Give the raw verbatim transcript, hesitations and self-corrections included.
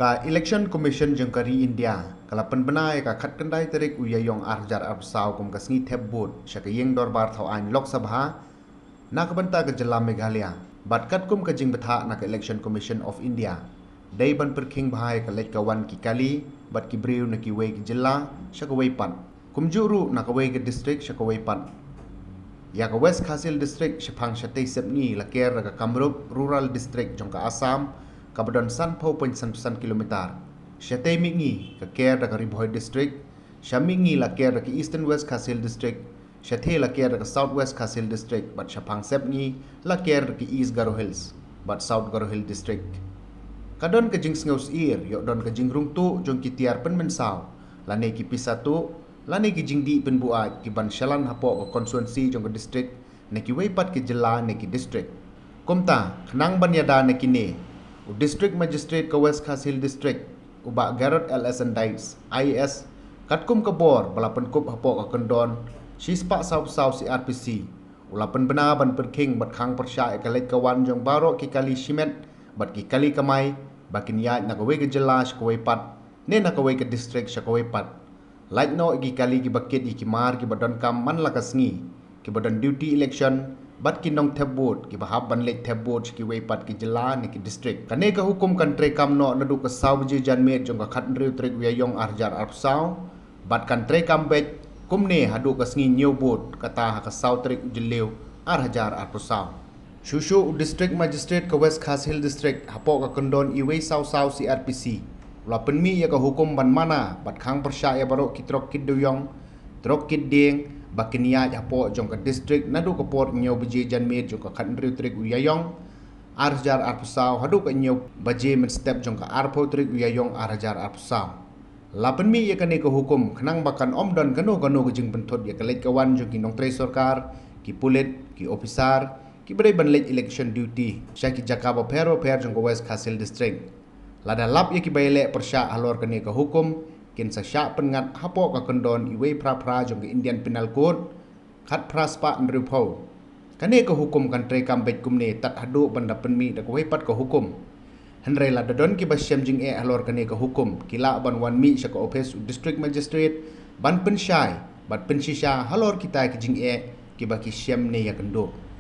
Ka Election Commission jong ka ri India ka la pynbna ïa ka khatkhyndai tarik u Ïaïong ar hajar arphew saw kum ka sngi thep vote sha ka ïing dorbar thaw aiñ Lok Sabha na ka bynta ka jylla Meghalaya. Bad katkum ka jingbthah na ka Election Commission of India, dei ban pyrkhing bha ïa ka leit ka wan ki kali bad ki briew na kiwei ki jylla sha kawei pat, kumjuh ruh na kawei ka district sha kawei pat. Ïa ka West Khasi Hills District shaphang shatei sepngi la ker da ka Kamrup Rural District jong ka Assam, kaba don sanphew point san san kilometer. Shatei mihngi ka ker da ka Ri Bhoi District, sha mihngi la ker da ka Eastern West Khasi Hills District, shatei la ker da ka South West Khasi Hills District, bad shaphang sepngi la ker da ka East Garo Hills bad South Garo Hills District. Ka don ka jingsngew syier ïoh don ka jingrung tuh jong ki tiar pynmynsaw, lane ki pisa tuh, lane ki jingdih pynbuaid ki ban shalan hapoh ka constituency jong ka district na kiwei pat ki jylla ne ki district. Kumta, khnang ban ïada na kine, u District Magistrate ka West Khasi Hills District, u Bah Garod L S N Dykes, I A S, katkum ka bor ba la pynkup hapoh ka kyndon shispah sawphew saw C R P C, u la pynbna ban pyrkhing bad khang pyrshah ïa ka leit ka wan jong baroh ki kali shimet bad ki kali kamai, ba kin ïaid na kawei ka jylla sha kawei pat, ne na kawei ka district sha kawei pat. Lait noh ïa ki kali kiba kit ïa ki mar kiba donkam man la ka sngi, kiba don duty election, bad ki nongthep vote kiba hap ban leit thep vote sha kiwei pat ki jylla ne ki district. Kane ka hukum kan treikam noh naduh ka saw baje janmiet jong ka khathynriew tarik u Ïaïong ar hajar arphew saw, bad kan treikam beit kumne haduh ka sngi ñiew vote, kata ha ka saw tarik u Jylliew ar hajar arphew saw. Shuh shuh u District Magistrate ka West Khasi Hills District hapoh ka kyndon iwei saw saw C R P C, u la pynmih ïa ka hukum ban mana bad khang pyrshah ïa baroh ki trok kit dewïong, trok kit dieng, ba kin ïaid hapoh jong ka district naduh ka por ñiew baje janmiet jong ka khathynriew tarik u Ïaïong ar hajar arphew saw haduh ka ñiew baje mynstep jong ka arphew tarik u Ïaïong ar hajar arphew saw. La pynmih ïa kane ka hukum khnang ba kan ym don kano kano ka jingpynthut ïa ka leit ka wan jong ki nongtrei sorkar, ki pulit, ki ophisar kiba dei ban leit election duty sha ki jaka bapher bapher jong ka West Khasi Hills District. Lada lap ïa kiba ïaleh pyrshah halor kane ka hukum, kin sa shah pynngat hapoh ka kyndon iwei phra phra jong ka Indian Penal Code, khatphra spah hynriewphew. Kane ka hukum kan treikam beit kumne tad haduh ban da pynmih da kawei pat ka hukum. Hynrei lada don kiba shem jingeh halor kane ka hukum, ki lah ban wan mih sha ka ophis u District Magistrate ban pynshai bad pynshisha halor kita ki jingeh kiba ki shem ne ïakynduh.